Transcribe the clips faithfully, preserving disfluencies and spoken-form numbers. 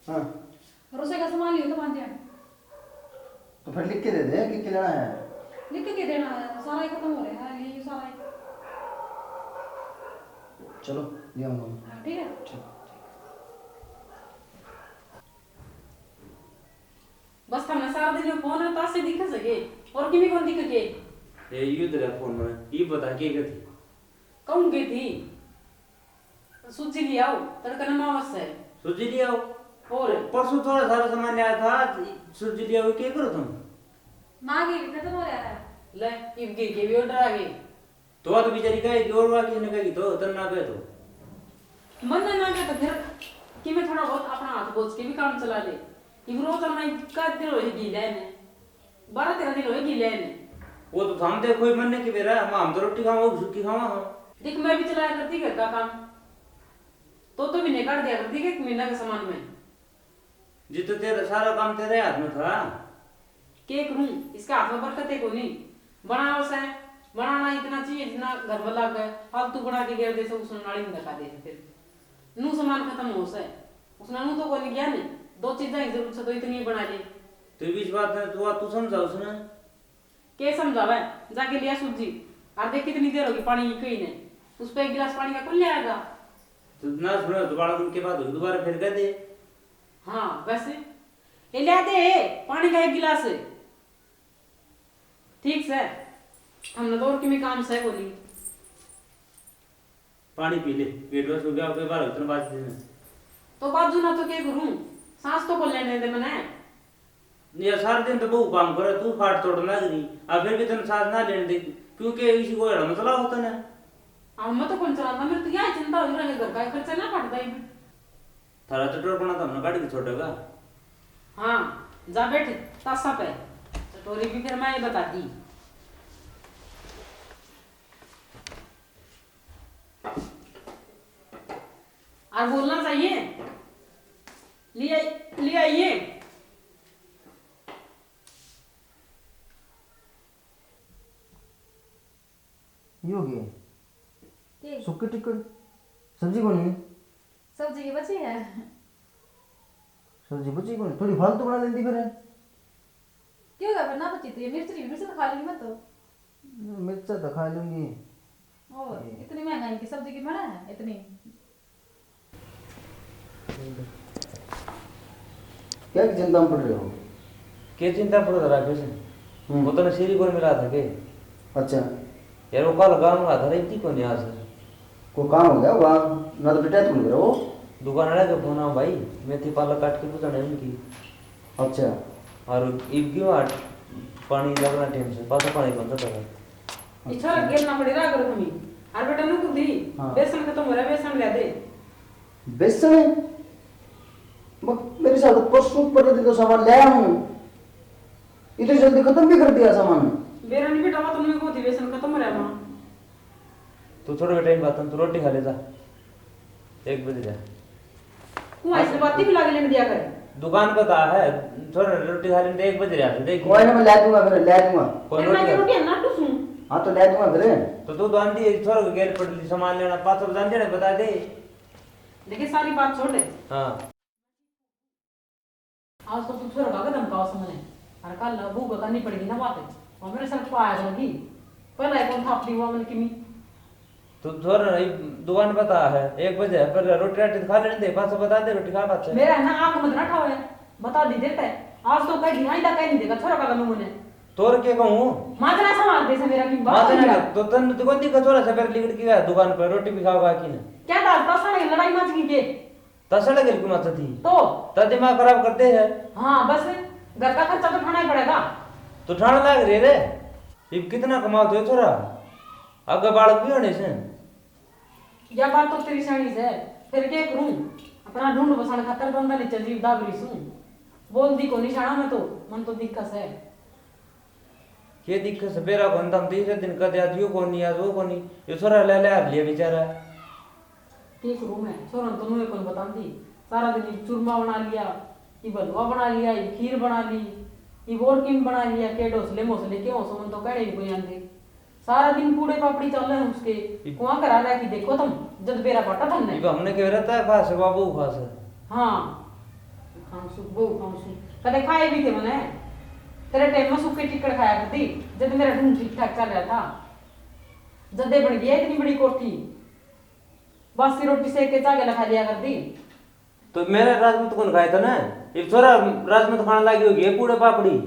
हाँ। रसोई का सामान लियो तो बांध दिया। तो फिर लिख के दे दे कि, कि लेना है। लिख के देना है, सारा ही खत्म हो रहा है, ये सारा ही। चलो, ले आऊंगा मैं। हाँ, ठीक है। ठीक। बस थमने सारा दिन यो फोन तासे दिखे सके, और किमी कौन दिखे के? ये यू तेरा फोन में, ये बता के गई थी? कहूँ गई थी? सूजी ले आओ, तड़का नमावस है। सूजी ले आओ। और? परसों थोड़ा सारा सामान ले आया था, आज सूजी ले आओ, क्या करो तुम? माँ के भी खत्म हो रहा है। ले, इब के, के भी order आ गए। तो बात बेचारी कहेगी, और वा किसने कहेगी, तो तन ना कहे तो। मन ना कहे तो फिर कि मैं थोड़ा बहुत अपना हाथ बोझ के भी काम चला ले। इब रोज हमारी का दिन होए घी लेने, बारह तेरह दिन होए घी लेने। वो तो थाम देखो ही मन ने कि बेरा, हम, हम तो रोटी खावा, वो सूखी खावा हम। देख, मैं भी चलाया करती घर का काम, तो तो भी निकाल दिया करती एक महीना के सामान में। जी, तो तेरा सारा काम तेरे हाथ में था। के करूं, इसका हाथ में बरकत है कोनी। बनाओ से, बनाना इतना चाहिए जितना घर में लाग है। फालतू बना के गया दे से, उसने नाली में धक्का दे से फिर। नू सामान खत्म हो से। उसने नू तो कोनी गया ने, दो चीजां की जरूरत है तो इतनी ही बना ले। तो इस बात ने तू, तू समझा उसने? के समझावे, जाके लिया सूजी। और देख कितनी देर होगी पानी की कही ने, उस पे एक गिलास पानी का कौन ले आएगा? तो ना सुनो तो बालक उनके बाद दोबारा फिर कह दे। हाँ, वैसे ये ले दे पानी का एक गिलास। ठीक से, हमने तो और किमी काम से बोली। पानी पी ले, पेट बस हो गया, कोई बार उतना बात नहीं। तो बाजू ना तो के करूं, सांस तो बोल लेने दे मने। ये सारा दिन तो बहू काम करे, तू फाट तोड़ लग रही, आ फिर भी तने सांस ना लेने दे, क्योंकि इसी को हेड़ा मसला होता ना। अब मैं तो कौन चलाता, मेरे तो यही चिंता हो रही है, घर का खर्चा ना फटता ही। थारा चटोरपना तो हमने काट के छोड़ेगा। हाँ, जा बैठ तासा पे, चटोरी भी फिर मैं ही बता दी। और बोलना चाहिए, ले आई-, ले आइए। यो के? के? सुक्की टिक्कड़। सब्जी कोनी? सब्जी की बची है। सब्जी बची कोनी, थोड़ी फालतू बना लेंदी फिर। क्यों है, पर ना बची तो ये मिर्च, मिर्च तो खा लूंगी मैं तो। मिर्चा तो खा लूंगी। और ये। इतनी महंगाई की सब्जी की बना है, इतनी। क्या की चिंता में पड़ रहे हो? क्या चिंता पड़ रहा राकेश? हम्म। वो तने सीरी कोनी मिला था के? अच्छा। यार, वो कल गाँव में था, इतनी कोनी आज। कोई काम हो गया होगा, ना तो पिटाई तो नहीं करो। दुकान वाले के फोन आ भाई, मेथी पालक काट के पूछना है उनकी। अच्छा। और इब क्यों आ पानी लगना टाइम से, पाछा पानी बंद था। अच्छा। इच्छा लग गेल ना पड़े रहा करो तुम। और बेटा नु कुदी, हाँ। बेसन खत्म हो रहा, बेसन ले दे। बेसन है? म-, मेरे साथ परसों पर दिन तो सामान ले आया हूँ, इतनी जल्दी खत्म भी कर दिया सामान। बेरा नहीं बेटा, तुमने को थी बेसन खत्म हो रहा माँ। तू थोड़े टाइम बाद तू रोटी खा ले जा, एक बज रहा। तू ऐसे बात भी लागे लेने दिया कर। दुकान पे तो है, थोड़ा रोटी खा लेने, एक बज रहा है, देख। कोई ना, मैं ले दूंगा फिर, ले दूंगा। कौन फिर मैं रोटी खा? रोटी ना टूसूं। हाँ, तो ले दूंगा फिर। तो तू तो आंधी है, थोड़ा गेल पड़ ली, सामान लेना, पाँच सौ बता दे, बता दे। देखिए, सारी बात छोड़ दे। हाँ। आज तो तू छोरा का धमकाओ समझे, और कल बहू का करनी पड़ेगी ना बात, वो मेरे सर पे आया लगी। पहला एक कौन था अपनी वो मन की मी। तू छोरा नहीं, दुकान पता है, एक बजे है, पर रोटी राटी खा लेने दे, पाँच सौ बता दे, रोटी खा पाते। मेरा है ना, आंख मत ना ठावे, बता दी देता है। आज तो कह दी, आइंदा कह नहीं देगा, छोरा का नमूने। तोर के कहूँ? माजना संभाल दे से मेरा की बात माजना नहीं। तो तन तो कोई दिक्कत, छोरा से फिर लिकड़ के गया दुकान पर, रोटी भी खाओगा कि नहीं? क्या दाल पासा नहीं, लड़ाई मच गई के? तसड़ के क्यों मत थी? तो? तो दिमाग खराब करते हैं। हाँ, बस घर का खर्चा तो उठाना ही पड़ेगा। तो उठाना लाग रहे रे। इब कितना कमाओ थे छोरा? आगे बालक भी होने से। या बात तो तेरी सही से, फिर क्या करूं? अपना ढूंढ बसाण खातर बंदा नीचे जीव दाब रही सूं। बोल दी कोनी शाणा मैं तो, मन तो दिक्कत है। के दिखे सवेरा को अंदम तीसरे दिन कदे आज यो कोनी, आज वो कोनी। यो छोरा ले ले हार लिया बेचारा। के करूं मैं? छोरा ने तो नुए कोनी बतांदी। सारा दिन इब चूरमा बना लिया, इब हलवा बना लिया, इब खीर बना ली, इब और किम बना लिया। के ढोसले मोसले के होसो, मन तो कहने भी कोनी आंदे। सारा दिन पूड़े पापड़ी चल रहे हैं उसके। इब कुआं करा रहा कि देखो तुम, जद बेरा पाटा तुमने। इब हमने कह रहता है खास बाबू खास। हाँ। खाऊं सू, वो खाऊं सू। कदे खाए भी थे मने। तेरे टाइम में सूखे टिक्कड़ खाया करती, जब मेरा ढूंढ ठीक ठाक चल रहा था। जदे बन गया इतनी बड़ी कोठी, बासी रोटी सेक के चागे लगा लिया करती। तो मेरे राजमत कौन खाए था ना? इब छोरा राजमत खाने लागी होगी, ये पूड़े पापड़ी।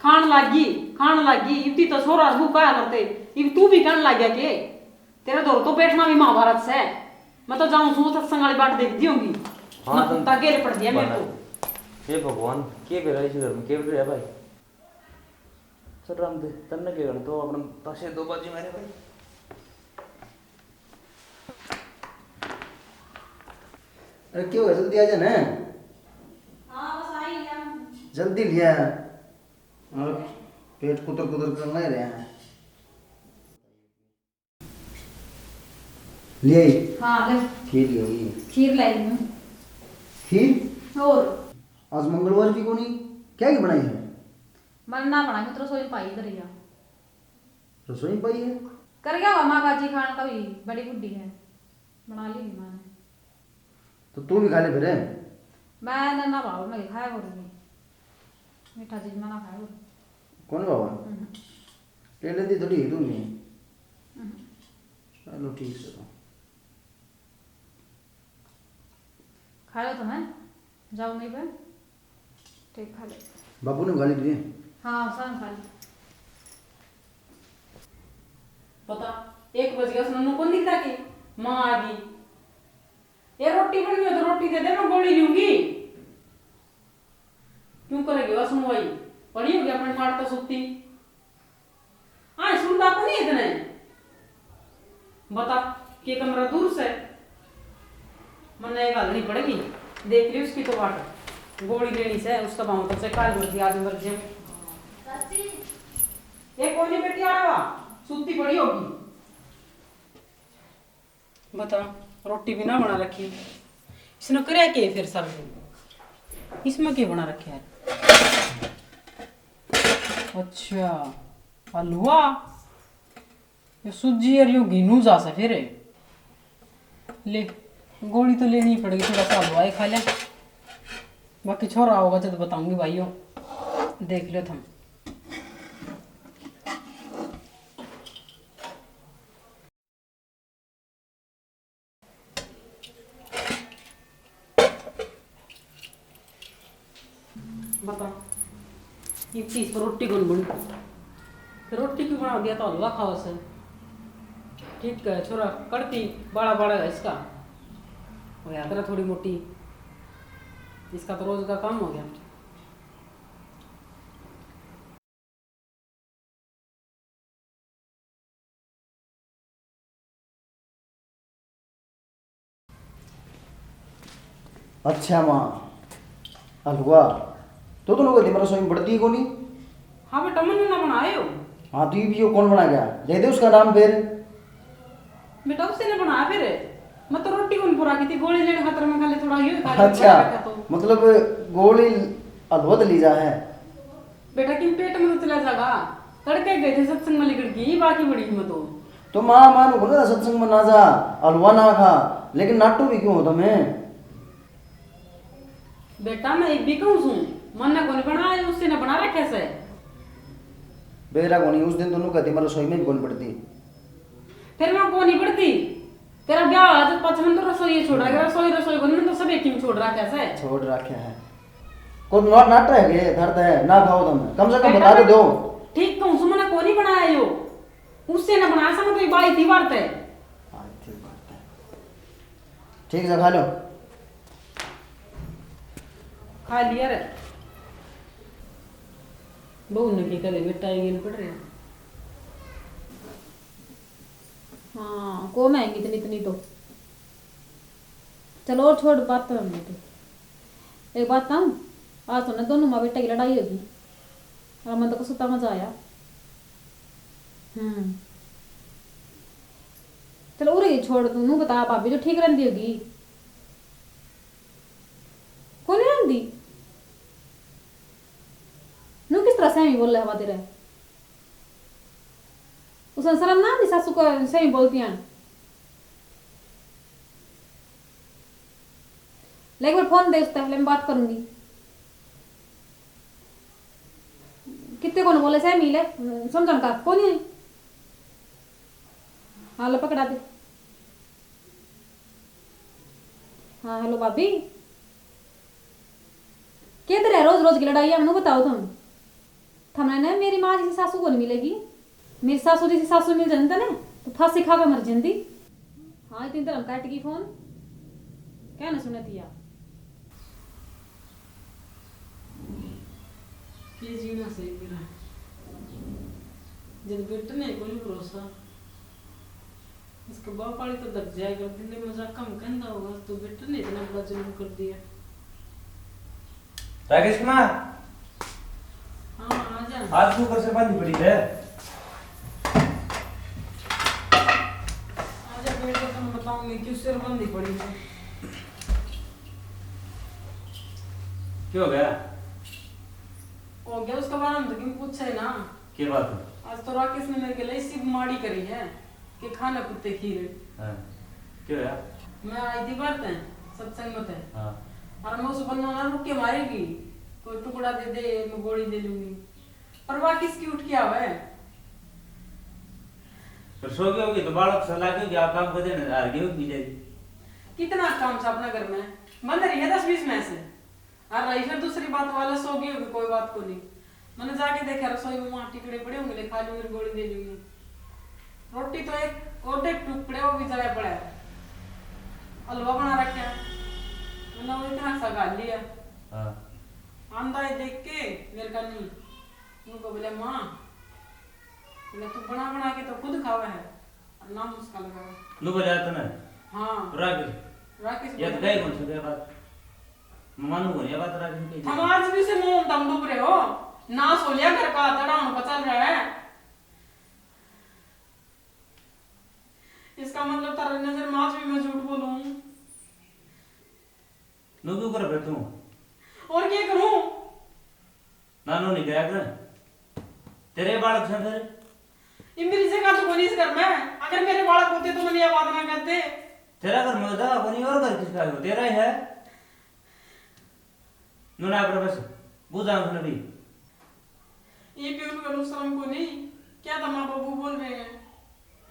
खान लागी, खान लागी, इब ती तो छोरा रू कहा करते, इब तू भी कहने लग गया के? तेरे दौर तो बैठना भी महाभारत से। मैं तो जाऊं सू सत्संग वाली बाट देख दी होंगी। हाँ, ना तो कुत्ता गेल पड़ दिया मेरे बना। को। हे भगवान, के बेरा इस घर में, के बेरा है भाई? चल राम दे, तन्ने के गण तो अपने पासे दो बाजी मारे भाई। अरे क्यों है, जल्दी आ जा ना। हाँ, बस आ ही गया। जल्दी लिया। और पेट कुतर कुतर करना ही रहा है। ले आई? हाँ, ले। खीर ले आई? खीर लाई हूँ। खीर? और? आज मंगलवार की कोनी, क्या की बनाई है? मैंने ना बनाई, मैं तो रसोई में पाई इधर ही आ। रसोई में पाई है? कर गया हुआ माँ का जी खान का भी, बड़ी बुढ़ी है, बना ली मैंने। तो तू भी खा ले फिर। मैं ना, ना भाव, मैं खाया करूँगी। मीठा चीज मैं ना खाया करूँ। कौन भाव? हम्म। ले लेती थोड़ी ही तू भी। हम्म। चलो ठीक है तो। खायो तो मैं जाऊंगी बे। ठीक, खा ले। बाबू ने खा ली तुझे? हाँ, सब खा ली। पता, एक बज गया, उसने कौन दिखता कि माँ आ गई। ये रोटी बन गई तो रोटी दे दे, मैं गोली लूंगी। क्यों करेगी वह सुनवाई? पड़ी होगी अपने खाट तो सुत्ती। आए सुनता तो नहीं इतने। बता, के कमरा दूर से? मन्ने ये घालनी पड़ेगी। देख ली उसकी तो वाट। गोली लेनी से, उसका भाव तो से काल मर गया, आज मर जाए। चाची। ये कोनी बेटी आ रहा, सुत्ती पड़ी होगी। बता, रोटी भी ना बना रखी। इसने करया के फिर सब दिन? इसमें के बना रखे है? अच्छा, हलवा। ये सूजी और यो घी नू जा से फिर। ले, गोली तो लेनी पड़ेगी, थोड़ा सा हलवा ही खा ले। बाकी छोरा होगा जब बताऊंगी भाइयों, देख लो थम। बता, इब चीज पर रोटी कौन बन? तो रोटी क्यों बना दिया, तो हलवा खाओ से। ठीक है छोरा, करती बड़ा बड़ा है इसका, होया करे थोड़ी मोटी, इसका तो रोज का काम हो गया। अच्छा माँ, हलवा तो दोनों को दिमाग रसोई में बढ़ती ही कोनी। हाँ बेटा, मैंने ना बनायो। हाँ, तो ये भी यो कौन बना गया? दे दे उसका नाम फिर। बेटा, उससे ने बना फिर। मैं तो रोटी कौन पूरा की थी, गोली लेने खातर मैं खाली थोड़ा यो ही खा लिया, अच्छा, बना रखा तो। मतलब गोली हलवा तो ली जा है। बेटा, किन पेट में तो चला जागा? तड़के गए थे सत्संग में, लिकड़ गई बाकी बड़ी हिम्मत हो। तो माँ, माँ ने बोला सत्संग में ना जा, हलवा ना खा, लेकिन नाटू भी क्यों हो तुम्हें? बेटा, मैं एक भी कहूँ सूं, मन ने कोनी बनाया, उससे ने बना रखे से। बेरा कोनी, उस दिन दोनों कहती मैं रसोई में भी कोनी पड़ती। फिर मैं कोनी पड़ती। तेरा ब्याह आज पचमन तो रसोई छोड़ा गया, रसोई, रसोई कोनी, मैं तो सब एक ही में छोड़ रखा से। छोड़ रखे है। कोई नोट नाट रह गए, धरते है, ना खाओ तुम, कम से कम बेटा, बता तो मैं दो। ठीक कहूँ सूं, मैंने कोनी बनाया यो। उससे ना बना सकते, तो ये बाई थी बात है। बाई थी बात है। ठीक है, खा लो। खा लिया रे। बहू ने की करे, बेटा ये पड़ रहे हैं। हाँ, को महंगी इतनी, इतनी तो। चलो और छोड़, बात तो हमने तो। एक बात बताऊं, आज तो ना दोनों माँ बेटा की लड़ाई होगी। और मैं तो कसुता मजा आया। हम्म। चलो उरे ही छोड़, तू नू बता, भाभी तो ठीक रहंदी होगी? कोनी रहंदी? नू किस तरह से ही बोल रहा तेरे? उसने शर्म ना आती सासू को सही बोलती हैं। ले, एक बार फोन दे उसते, ले, मैं बात करूंगी। कितने कौन बोले से मिले, समझन का कोनी। हाँ, लो, पकड़ा दे। हाँ, हेलो भाभी, किधर है रोज रोज की लड़ाई है, मनु बताओ तुम। थमने ने मेरी माँ जैसी सासू कोनी मिलेगी। मेरी सासू जैसी सासू मिल जाती तने, तो फांसी खा के मर जाती। हाँ, इतनी तरह काट गई फोन, क्या ना सुने थी यार। के जीना सही मेरा, जब बेटे ने कोई भरोसा। इसके बाप वाली तो डर जाया कर, दिल में मजाक कम कहता होगा, तो बेटे ने इतना बड़ा जुल्म कर दिया। राकेश कुमार। हाँ, आ जा। आज तू कैसे बंदी पड़ी है? आजा, बैठ जा, तो मैं बताऊंगी क्यों सिर बंदी पड़ी है। क्या हो गया? हो गया, उसके बारे में तो क्यों पूछे ना। क्या बात है? आज तो राकेश ने मेरे के लिए इसी माड़ी करी है कि खाना कुत्ते खीर। हाँ, क्या होया? मैं आई थी बाहर तै, सत्संग में तै। हाँ। और मैं उस बंदा ना रुक के मारेगी, कोई टुकड़ा दे दे, मैं गोली दे लूंगी। पर वह किसकी उठ के आवे? फिर सो गई होगी तो बालक सा लागे कि आप काम को देने हार गई होगी बेचारी। कितना काम सा अपना घर में, बंद रही है दस बीस में से। और रही फिर दूसरी बात, वाला सो गई होगी, कोई बात को नहीं। मैंने जाके देखा रसोई में वहाँ टिकड़े पड़े होंगे, ले खा लूंगी, गोली दे लूंगी। रोटी तो एक आधे टुकड़े, वो भी जला पड़ा है। हलवा बना रखा है, मैंने वो इतना सा खा लिया। हाँ। आंदा है देख के मेरे का नहीं, उनको बोले, माँ, बोले, तू बना बना के तो खुद खावा है, और नाम उसका लगावा। नु बोला तने? हाँ। राकेश। राकेश ये तो बोला। कहीं कौन सी बात? मानू को ये बात राकेश की। हम आज भी से मुंह दम डूब रहे हो, नाश हो लिया घर का, तड़ाउन पचल रहा है। इसका मतलब थारी नजर में आज भी मैं झूठ बोलूं? नु क्यों कर बैठू? और क्या करूं? नानो नहीं गया कर। तेरे बालक से फिर? ये मेरी जगह तो कोनी इस घर में। अगर मेरे बालक होते तो मैंने ये बात ना करते। तेरा घर में जगह कोनी और घर किसका है? तेरा ही है। नुना कर बस। बुझा उसने भी। ये भी उनका नु शर्म को नहीं। क्या था माँ बाबू बोल रहे हैं?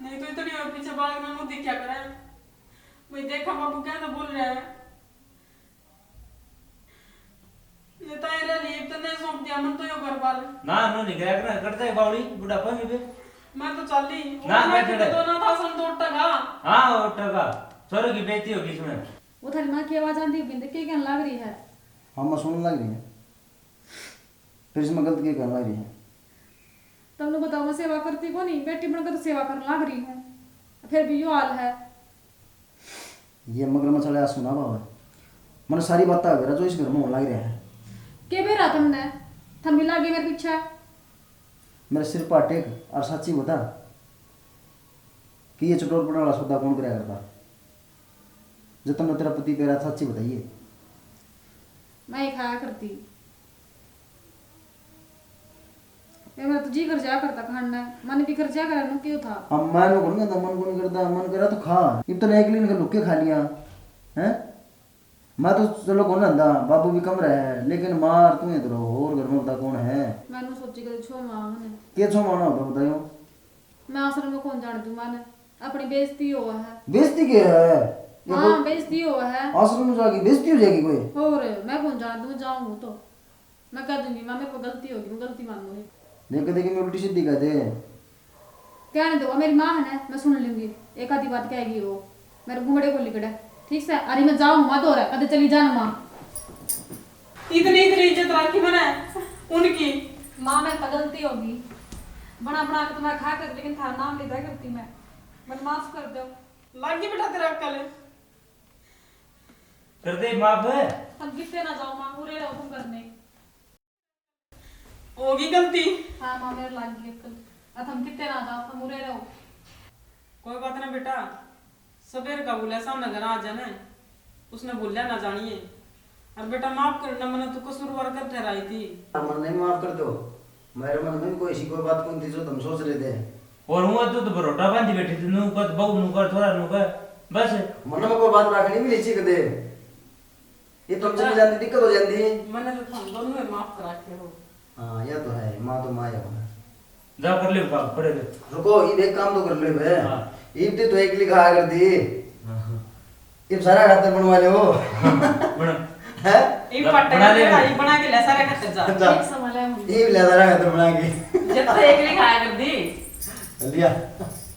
नहीं तो इतनी और पीछे बालक ने मुंह दिख क्या करे? भाई देखा बाबू क्या तो बोल रहा है। ये ताई रे लीप तन्ने सौंप दिया, मन तो यो घर बार। ना, नो नहीं गया करना, कट जाए बावड़ी, बुढ़ापा में बे। मैं तो चाली। ना, वरना बैठ कि रहे। तो ना था सन तो उठेगा। हाँ, उठेगा। छोरे की बेइज्जती होगी इसमें। वो थारी माँ की आवाज आंदी बिंद के कहने लाग रही है? हाँ, मैं सुनने लग रही है। फिर इसमें गलत के कहने लग रही है? तुमने बताओ, मैं सेवा करती को नहीं, बेटी बनकर तो सेवा करने लाग रही हूँ, फिर भी यो हाल है। ये मगरमच्छ वाले आंसू ना बहावे। मैंने सारी बातें बेरा जो इस घर में होने लग रहा है। के बेरा तुमने? थम भी लागे मेरे पीछे। मेरे सिर पर टेक और साची बता कि ये चटोरपन वाला सौदा कौन करया करता? जब तुमने तेरा पति बेरा साची बताइए। मैं ही खाया करती। ए, मेरा तो जी कर जाया करता खाण ने, मन भी कर जाया करे, नु क्यों था? अब मैं नु कौन कहता, मन कौन करता, मन करा तो खा। इब तो एक लीन के लुक्के खा लिया, हैं? मैं तो चलो कौन रहंदा, बाबू भी कम रहे, लेकिन मार तू ही तो रहो, और घर में बता कौन है? मैं नु सोची कर छो मां ने। के छो मां ना होता बतायो? मैं आश्रम में कौन जान दूं माने, अपनी बेइज्जती हो है। बेइज्जती के है? ये हाँ, कोई बेइज्जती हो है। आश्रम में जाके बेइज्जती हो जाएगी कोई? और मैं कौन जान दूं, जाऊं तो। मैं कह दूंगी, "माँ, मेरे को गलती होगी, मैं गलती मानूंगी।" देख, देख, मैं उल्टी सीधी कह दे। कहने दो, मेरी माँ है ना, मैं सुन लूंगी। एक आधी बात कहेगी वो, मेरे घुमड़े को लिकड़े, ठीक से? अरे, मैं जाऊं, मत हो रहा, कदे चली जाना, माँ। इतनी, इतनी इज्जत रखी मैंने उनकी। माँ, मेरे तो गलती होगी, बना, बना के तो मैं खा कर, लेकिन थारा नाम नहीं दिया करती मैं, मैंने माफ कर दो। लागी बेटा तेरा अक्ल। कर दे माफ। हम कितने ना जाओ माँ, पूरे रहो तुम करने। होगी गलती। हाँ माँ, मेरे लाग गई अक्ल। अब हम कितने ना जाओ, हम उरे रहो। कोई बात ना बेटा, सबेर का बोला सामने घर आ जाना, उसने बोलिया ना जानिए। और बेटा माफ करना, मैंने तू कसूरवार कर ठहराई थी। मन्ने भी माफ कर दो, मेरे मन में कोई ऐसी कोई बात कौन थी जो तुम सोच रहे थे। और हूँ तू तो भरोटा बांधी बैठी थी, नू कर बहू, नू कर छोरा, नू कर बस। मन में कोई बात रखनी भी नहीं चाहिए कदे। ये तुम चली जाती, दिक्कत हो जाती। मैंने तो तुम दोनों में माफ करा के हो। हाँ, ये तो है, माँ तो माँ ही होना। जा कर ले काम, पड़े ले। रुको, ये एक काम तो कर ले बे। हाँ। ईब ते तो एक लिखा कर दी। हाँ, हाँ। ये सारा खातर बनवा ले वो। बना। है? ये जा, पट्टे बना ले। ये बना के ले सारा खातर जा। जा। एक संभाला है मुझे। ये ले सारा खातर बना के। जब तो एक लिखा कर दी। लिया।